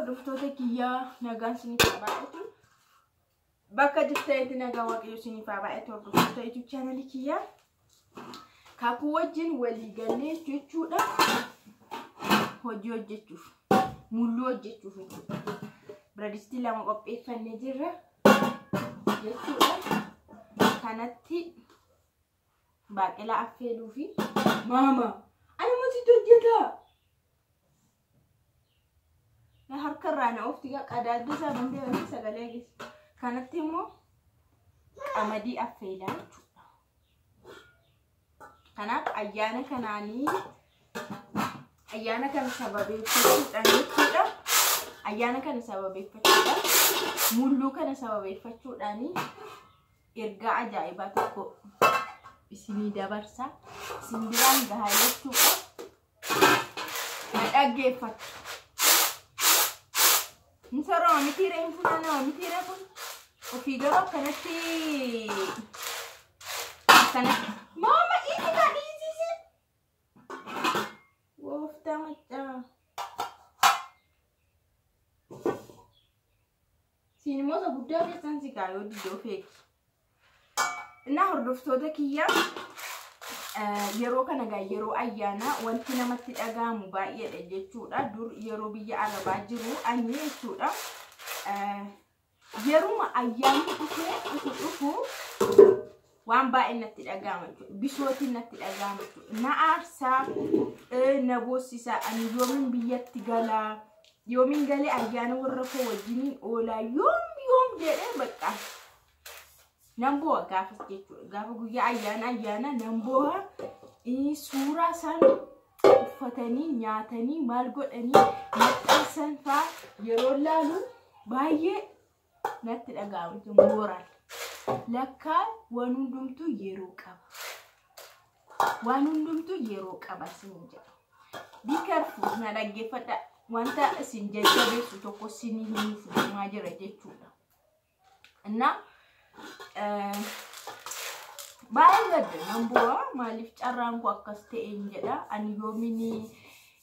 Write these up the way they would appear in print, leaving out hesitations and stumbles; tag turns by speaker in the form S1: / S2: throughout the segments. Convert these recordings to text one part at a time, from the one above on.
S1: Hordoftoota kiyyaa, nagaan isiniif haa baay'atu. Bakka jirtanitti nagaa Waaqayyo isiniif haa baay'atu, hordoftoota YouTube chaanalii kiyyaa. Kakuu wajjin walii gallee jechuudha. Hojii hojjechuuf, mulluu hojjechuuf jechuudha. Biradistii lama qopheeffannee jirra jechuudha. Kanatti baaqelaa affeeluu fi maama ani immoo sitti hojjetaa. Na harka irraa na oofti, qadaadda isaa bandee banee sagalee geessa. Kanatti immoo qamadii affeelaa jechuudha. Kanaaf ayyaana kanaanii, ayyaana kana sababeeffachuudhaan jechuudha. Ayyaana kana sababeeffachuudhaan, mulluu kana sababeeffachuudhaan ergaa ajaa'ibaa tokko isinii dabarsa. Isin biraan gahaa jechuudha. Na dhaggeeffattu. Hin soorama mitiiree, hin funaanama mitiiree kun ofii garuu akkanatti akkanatti. Maama, dhiisi kaa, dhiisisi. Gooftaa maccaa. Siin immoo isa guddaa keessan si kaa yoo didee of eegi. Innaa hordoftoota kiyyaa, yeroo kana gaa yeroo ayyaanaa wanti namatti dhaga'amu baay'eedha jechuudha. Dur yeroo biyya Arabaa jiru ani jechuudha. Yeruma ayyaanni dhufee dhufu dhufu waan baay'ee natti dhaga'ama jechuudha. Bisootiin natti dhaga'ama jechuudha. Na aarsaa, na boossisaa, ani yoomin biyyatti galaa, yoomin galee ayyaana warra koo wajjiniin oolaa, yoom yoom jedhee bakka nan boo'a gaafas jechuudha. Gaafa guyyaa ayyaana ayyaana nan boo'a. Suuraa isaan uffatanii, nyaatanii, maal godhanii maxxansan fa'aa yeroo laalu baay'ee natti dhaga'ama jechuudha. Mooraal. Lakkaa waan hundumtuu yeroo qaba. Waan hundumtuu yeroo qaba isin jedha. Be careful, na dhaggeeffadha. Wanta isin jajjabeessu tokko isin himuuf deemaa jira jechuudha. Innaa baay'ee gadda, nan bu'a, maaliif carraan koo akkas ta'een jedha. Ani yoomin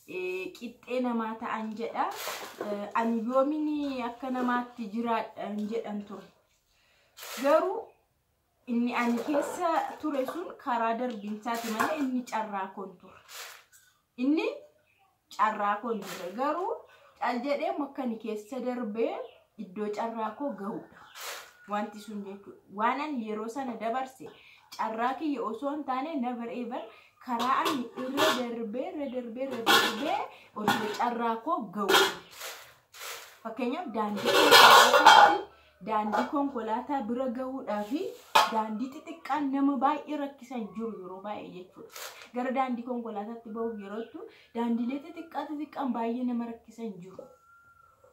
S1: qixxee namaa ta'an jedha. Ani yoomin akka namaatti jiraadhan jedhan ture. Garuu inni ani keessa ture sun karaa darbinsaati malee inni carraa koon ture. Inni carraa koon ture. Garuu cal jedhee akka ani keessa darbee iddoo carraa koo gahudha. Wanti sun jechuudha. Waan ani yeroo sana dabarse carraa kiyya osoo hin taane, never ever, karaa ani irra darbee, irra darbee, irra darbee iddoo carraa koo gahu. Fakkeenyaaf daandii konkolaataa bira gahuudhaa fi daandii xixiqqaan nama baay'ee rakkisan jiru yeroo baay'ee jechuudha. Gara daandii konkolaataatti bahuuf yerootu daandiilee xixiqqaa xixiqqaan baay'ee nama rakkisan jiru.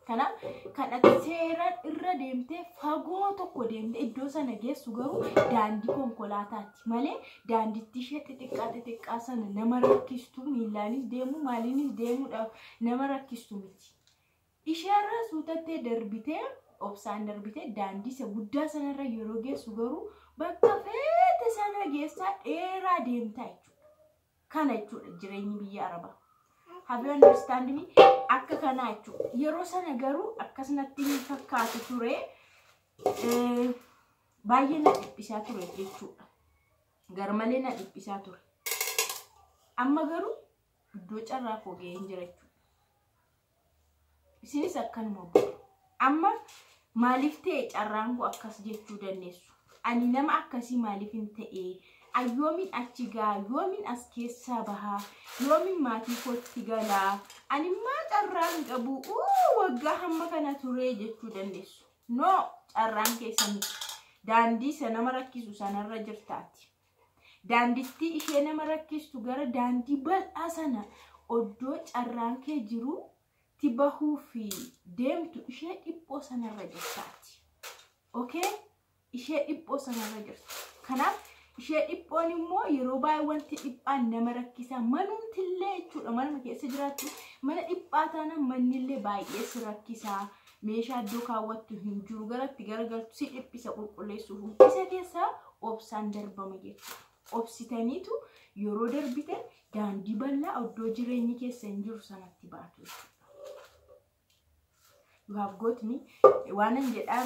S1: Kanaaf kan ati seeraan irra deemtee, fagoo tokko deemtee iddoo sana geessu garuu daandii konkolaataati malee daandiitti ishee xixiqqaa xixiqqaa sana nama rakkistu, miillaanis deemu, maaliinis deemuudhaaf nama rakkistu miti. Isheerra suutattee darbitee, obsaan darbitee daandii isa guddaa sanarra yeroo geessu garuu bakka feete sana geessaa, dheeraa deemtaa jechuudha. Kana jechuudha jireenyi biyya Arabaa. Have you understand me? Akka kanaa jechuudha. Yeroo sana garuu akkasumatti hin fakkaatu ture. Baay'ee na dhiphisaa ture jechuudha. Garmalee na dhiphisaa ture. Amma garuu iddoo carraa koo ga'een jira jechuudha. Isinis akkanuma bu'u. Amma maaliif ta'e carraan koo akkas jechuu dandeessu. Ani nama akkasii maaliif hin ta'e? Yoomin achi gaa? Yoomin as keessaa bahaa? Yoomin maatii kootti galaa? Ani maa carraa hin qabu? Waggaa hamma kana ture jechuu dandeessu. No, carraan keessa miti. Daandii isa nama rakkisu sanarra jirtaati. Daandittii ishee nama rakkistu gara daandii bal'aa sana oddoo carraan kee jiru ti bahuu fi deemtu ishee dhiphoo sanarra jirtaati. Okay? Ishee dhiphoo sanarra jirti. Kanaaf ishee dhiphoon immoo yeroo baay'ee wanti dhiphaan nama rakkisa, manumtillee jechuudha, manuma keessa jiraattu mana dhiphaa taanaan mannillee baay'ee si rakkisaa, meeshaa iddoo kaawwattu hin jiru, garatti garagaltu si dhiphisa qulqulleessuuf. Isa keessaa obsaan darbama jechuudha. Obsitaniitu yeroo darbitan daandii bal'aa iddoo jireenyi keessa hin jiru sanatti baatu jechuudha. You have got me. Waanan jedhaa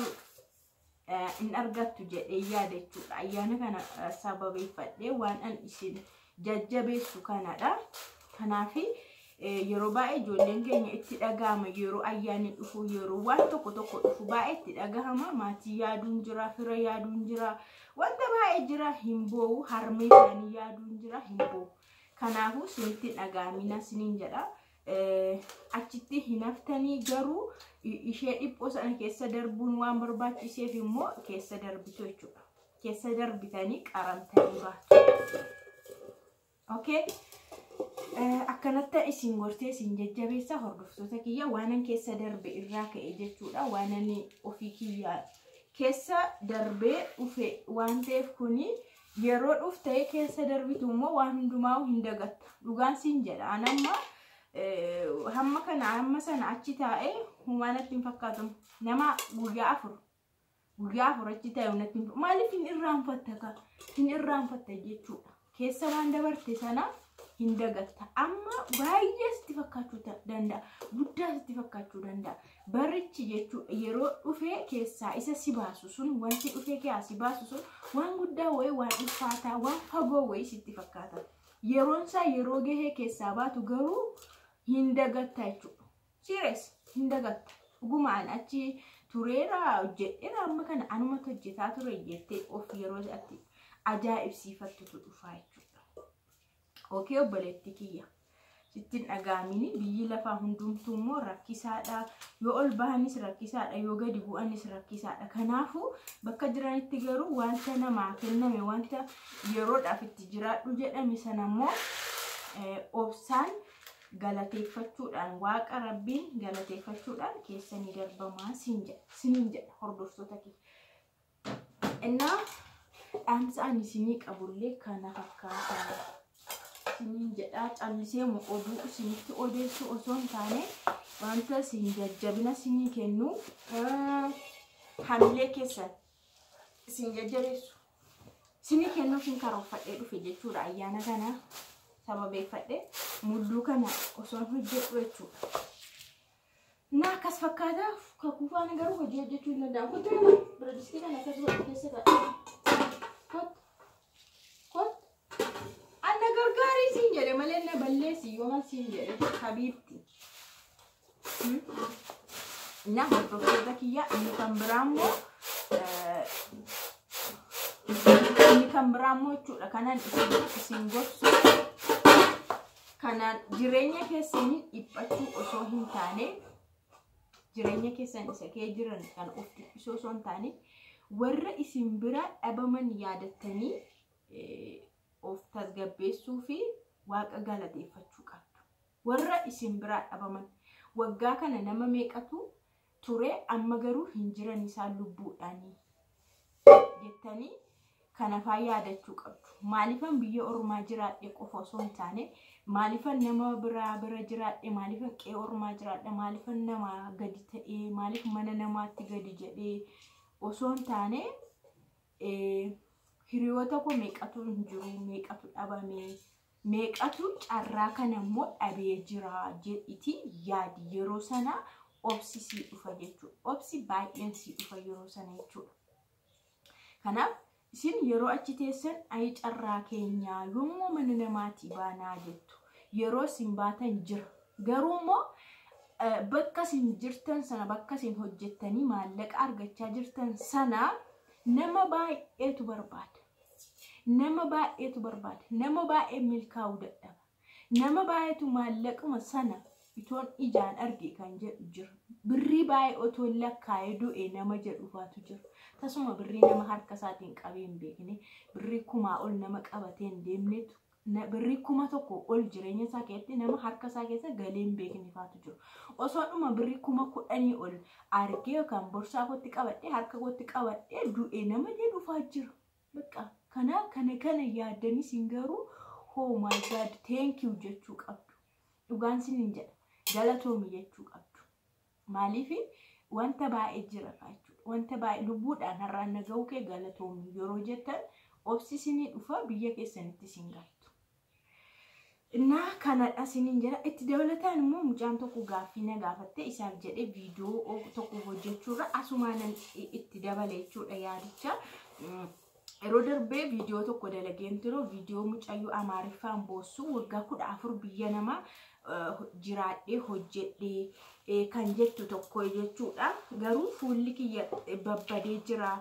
S1: hin argattu jedhee yaada jechuudha. Ayyaana kana sababeeffadhee waan an isin jajjabeessu kanadha. Kanaaf yeroo baay'ee ijoolleen keenya itti dhagahama yeroo ayyaanni dhufu, yeroo waan tokko tokko dhufu baay'ee itti dhagahama. Maatii yaaduun jira, fira yaaduun jira, wanta baay'ee jira, hin boo'u. Harmee isaanii yaaduun jira, hin boo'u. Kanaafuu isinitti dhagahamina isiniin jedha. Achitti hin haftanii garuu ishee dhiphoo sana keessa darbuun waan barbaachiseef immoo keessa darbitu jechuudha. Keessa darbitanii qaramtanii baatu. Okay. Akkanatti isin gortee isin jajjabeessa, hordoftoota kiyya, waanan keessa darbe irraa ka'e jechuudha. Waanan ofii kiyya keessa darbee dhufe waan ta'eef, kuni yeroo dhuftee keessa darbitu immoo waan hundumaa hin dagatta. Dhugaan siin jedha. Anamma hamma kana hamma sana achi taa'ee humaa natti hin fakkaatu. Nama guyyaa 4 achi taa'e natti hin, maaliif hin irraanfatta ka hin irraanfatta jechuudha. Keessa waan dabarte sana hin dagatta. Amma baay'ee sitti fakkaachuu danda'a. Guddaa sitti fakkaachuu danda'a. Barichi jechuudha yeroo dhufee keessaa isa si baasu sun, wanti dhufee keessaa si baasu sun waan guddaa wayii, waan ulfaataa, waan fagoo wayii sitti fakkaata. Yeroon isaa yeroo gahee keessaa baatu garuu hin dagatta jechuudha. Serious, hin dagatta. Dhugumaan achi tureera, hojjedheera, amma kana anumatu hojjetaa ture jettee of yeroo ati ajaa'ibsiifattutu dhufa jechuudha. Okay, obboleetti kiyya. Sittiin dhaga'amini, biyyi lafaa hundumtuu immoo rakkisaadha. Yoo ol bahanis rakkisaadha, yoo gadi bu'anis rakkisaadha. Kanaafuu bakka jiranitti garuu wanta namaa kenname, wanta yeroodhaaf itti jiraadhu jedhame sana immoo obsaan galateeffachuudhaan, waaqa rabbiin galateeffachuudhaan keessa ni darbamaa siniin jedha, hordoftoota kiyya. Innaa dhaamsa ani isinii qabullee kana fakkaata. Isiniin jedhaa, callisee oduu isinitti odeessu osoo hin taane, wanta isin jajjabina isinii kennu, hamilee keessan isin jajjabeessu isinii kennuuf hin karoorfadhee dhufe jechuudha. Ayyaana kana sababeeffadhee mudduu kana osoo hojjedhu jechuudha. Na akkas fakkaata. Kakuu faana garuu hojii hojjechuu hin danda'amu. Kottu, biradistii kana akkas godhu keessa kaa'e. Kottu. Kottu. Anna gargaarii siin jedhe malee na balleessi yooma siin jedhe, habiibti. Na hordoftoota kiyya, inni kan biraa immoo jechuudha kanan isin gorsu, kanaan jireenya keessaniin dhiphachuu osoo hin taane, jireenya keessan isa kee jiran kan of dhiphisuu osoo hin taane, warra isin bira dhabaman yaadattanii of tasgabbeessuu fi waaqa galateeffachuu qabdu. Warra isin biraa dhabaman, waggaa kana nama meeqatu ture, amma garuu hin jiran isaan lubbuudhaanii jettanii kanafaa yaadachuu qabdu. Maaliifan biyya ormaa jiraadhe qofa osoo hin taane, maaliifan nama biraa bira jiraadhe, maaliifan qe'ee ormaa jiraadhe, maaliifan nama gadi ta'ee, maaliif mana namaatti gadi jedhee osoo hin taane, hiriyoota koo meeqatu hin jiru, meeqatu dhabame, meeqatu carraa kana immoo dhabee jira jedhiti yaadi. Yeroo sana obsi sii dhufa jechuudha. Obsi baay'een sii dhufa yeroo sana jechuudha. Kanaaf isin yeroo achi teessan, ayi carraa keenyaa, yommuu mana namaatii baanaa jettu. Yeroo isin baatan jira. Garuu immoo bakka isin jirtan sana, bakka isin hojjettanii maallaqa argachaa jirtan sana nama baay'eetu barbaada. Nama baay'eetu barbaada. Nama baay'ee milkaa'uu dadhaba. Nama baay'eetu maallaquma sana itoon ijaan arge kan jedhu jira. Birrii baay'ee otoo lakkaa'ee du'e nama jedhufaatu jira. Tasuma birrii nama harka isaatiin qabee hin beekne, birrii 1000 ol nama qabatee hin deemnetu, birrii 1000 ol jireenya isaa keessatti nama harka isaa keessa galee hin beekne faatu jiru. Osoo dhuma birrii 10,000 ol argee yookaan borsaa kootti qabadhee, harka kootti qabadhee du'e nama jedhufaa jira. Bakka kana kana kana yaaddanii isin garuu oh my God, thank you jechuu qabdu. Dhugaan sin jedha. Galatoomi jechuu qabdu. Maaliif? Wanta baay'ee jira jechuudha. Wanta baay'ee lubbuudhaan har'aan nagahuu kee galatoomi yeroo jettan obsi isinii dhufa, biyya keessanitti isin galtu. Innaa kanadha isiniin jedha. Itti dabalataan immoo mucaan tokko gaaffii na gaafatte isaaf jedhee viidiyoo tokko hojjechuurra asumaanan itti dabale jechuudha yaadicha. Yeroo darbee viidiyoo tokko dalageen ture, viidiyoo mucayyoo Amaariffaan boossu waggaa 14 biyya namaa jiraadhee hojjedhee kan jettu tokko jechuudha. Garuu fuulli kiyya babbadee jira.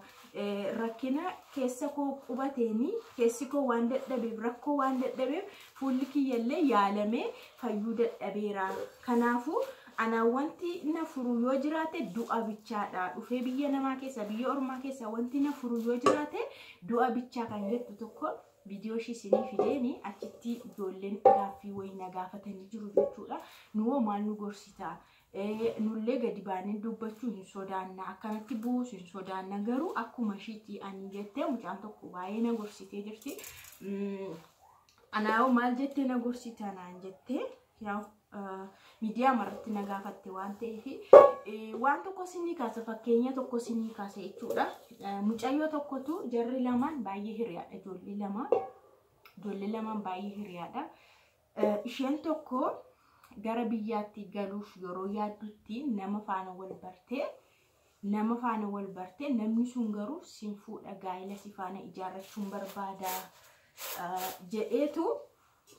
S1: Rakkina keessa koo qubateeni keessi koo waan dadhabeef, rakkoo waan dadhabeef fuulli kiyyallee yaalamee fayyuu dadhabeera. Kanaafuu anaan wanti na furu yoo jiraate du'a bichaadha. Dhufee biyya namaa keessa, biyya ormaa keessa wanti na furu yoo jiraate du'a bichaa kan jettu tokko viidiyoo ishii isinii fideeni achitti ijoolleen gaaffii wayii na gaafatanii jiru jechuudha. Nuwoo maal nu gorsitaa? Nullee gadi baanee dubbachuu hin sodaanna, akkanatti bu'uus hin sodaanna, garuu akkuma ishiitti ani jettee mucaan tokko baay'ee na gorsitee jirti. Anaawoo maal jettee na gorsita naan jettee yaa miidiyaa irratti na gaafatte waan ta'eef waan tokko isinii kaasa, fakkeenya tokko isinii kaasa jechuudha. Mucayyoo tokkotu jarri lamaan baay'ee hiriyaadha, ijoollee lamaan baay'ee hiriyaadha. Isheen tokko gara biyyaatti galuuf yeroo yaaddutti nama faana wal bartee, namni sun garuu sin fuudha, gaa'ela si faana ijaarrachuun barbaada jedheetu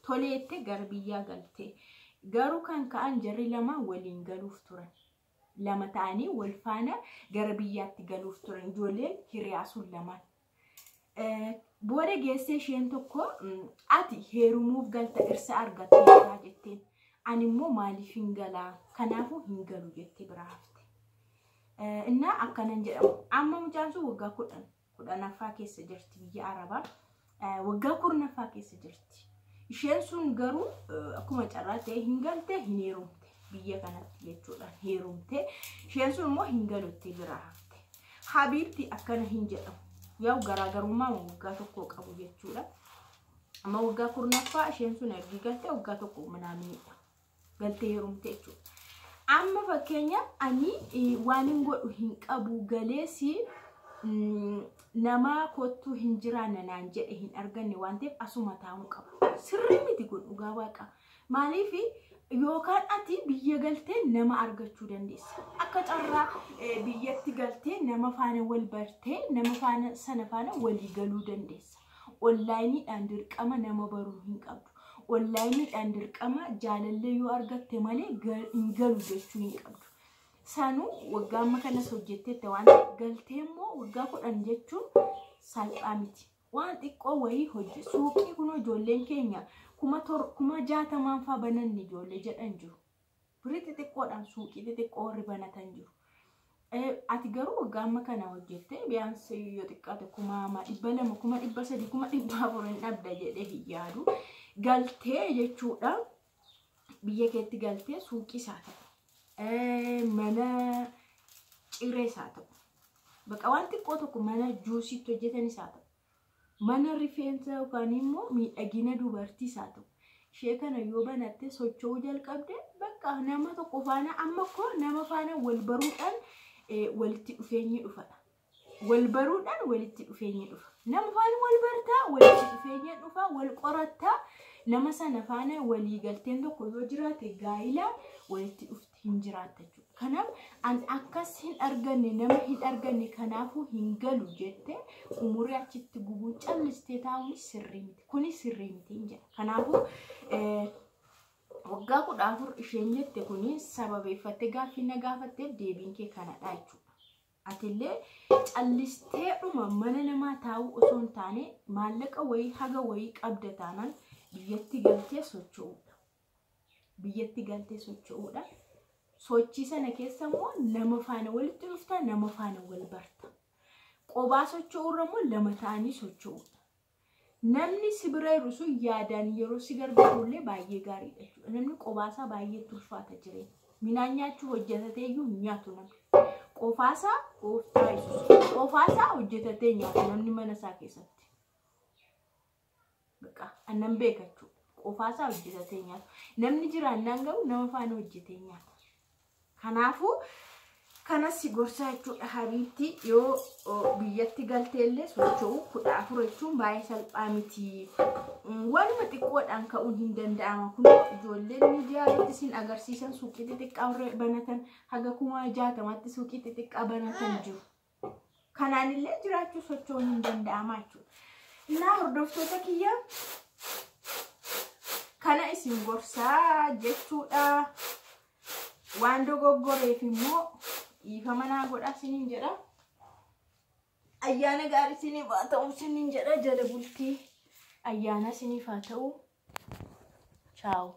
S1: toleette gara biyyaa galte. Garuu kan ka'an jarri lama waliin galuuf turan. Lama ta'anii wal faana gara biyyaatti galuuf turan ijoolleen hiriyaa sun lamaan. Booda geessee isheen tokko ati heerumuuf galta dhirsa argatteetta jetteen. Ani immoo maaliif hin galaa? Kanaafuu hin galu jettee biraa hafte. Innaa akkanan jedhamu. Amma mucaan sun waggaa 10ffaa keessa jirti biyya Arabaa. Waggaa 10ffaa keessa jirti. Isheen sun garuu akkuma carraa ta'e hin galte, hin heerumte biyya kanatti jechuudha, heerumte. Isheen sun immoo hin galutti biraa hafte. Habiibti akkana hin jedhamu. Yaa'u garaagarummaa waggaa tokko qabu jechuudha. Amma waggaa 10ffaa isheen sun ergi galte waggaa tokko manaaminidha. Galtee heerumte jechuudha. Amma fakkeenya ani waan hin godhu hin qabu, galeesi nama kottuu hin jiraanna naan jedhe hin arganne waan ta'eef asuma taa'uu qaba. Sirrii miti kun dhugaa waaqa. Maaliif yookaan ati biyya galtee nama argachuu dandeessa. Akka carraa biyyatti galtee nama faana wal bartee nama faana sana faana walii galuu dandeessa. Onlaayiniidhaan dirqama nama baruu hin qabdu. Onlaayiniidhaan dirqama jaalallee yoo argatte malee hin galu jechuu hin qabdu. Sanuu waggaa amma kanas hojjetteetta waan ta'eef galtee immoo waggaa 10 jechuun salphaa miti. Waan xiqqoo wayii hojje suuqii kunoo ijoolleen keenya 60,000 fa'aa bananni ijoollee jedhan jiru. Birrii xixiqqoodhaan suuqii xixiqqoo warri banatan jiru. Ati garuu waggaa amma kana hojjettee biyyaansi yoo xiqqaate 200,000, 300,000, 400,000 hin dhabda jedhee hin yaadu. Galtee jechuudha biyya keetti galtee suuqii isaa ta'u, mana ciree isaa ta'u, bakka waan xiqqoo tokko mana juusiitti hojjetan isaa ta'u, mana rifeensa yookaan immoo miidhagina dubartii isaa ta'u, ishee kana yoo banatte socho'uu jalqabde bakka nama tokko faana amma koo nama faana wal baruudhaan walitti dhufeenyi dhufadha. Wal baruudhaan walitti dhufeenyi dhufa. Nama faana wal bartaa, walitti dhufeenya dhufa, wal qorattaa, nama sana faana walii galteen tokko yoo jiraate gaa'ila walitti dhufti hin jiraatta jechuudha. Kanaaf an akkas hin arganne, nama hin arganne, kanaafuu hin galu jette umurii achitti gubuun callistee taa'uun sirrii miti. Kunis sirrii miti hin jedha. Kanaafuu waggaa 14 isheen jette kuni sababeeffattee gaaffii na gaafatteef deebiin kee kanadha jechuudha. Atillee callistee dhuma mana namaa taa'uu osoo hin taane maallaqa wayii haga wayii qabda taanaan biyyatti galtee socho'uudha. Biyyatti galtee socho'uudha. Sochii sana keessa immoo nama faana walitti dhufta, nama faana wal barta. Qobaa socho'uurra immoo lama ta'anii socho'uudha. Namni si bira jiru sun yaadaan yeroo si gargaarullee baay'ee gaariidha jechuudha. Namni qobaasaa baay'ee ulfaata jireenya. Midhaan nyaachuu hojjetatee iyyuu hin nyaatu namni. Qofaasaa gooftaa Yesuus. Qofaasaa hojjetatee nyaatu namni mana isaa keessatti. Bakka annan beeka jechuudha. Qofaasaa hojjetatee nyaatu. Namni jiraannaan garuu nama faana hojjetee nyaata. Kanaafuu Kanas si gorsaa jechuudha habiibti, yoo biyyatti galteellee socho'uu 14 jechuun baay'ee salphaa miti. Waanuma xiqqoodhaan ka'uun hin danda'ama. Kun ijoolleen miidiyaa irratti isin agarsiisan suuqii xixiqqaa warra banatan haga 60,000tti suuqii xixiqqaa banatan jiru. Kanaanillee jiraachuu socho'uun hin danda'ama jechuudha. Innaa hordoftoota kiyya, kana isin gorsaa jechuudha. Waan dogoggoreef immoo dhiifama naa godhaa isiniin jedha. Ayyaana gaarii isiniif haa ta'u isiniin jedha, jala bultii ayyaana isiniif haa ta'u. Chaawu.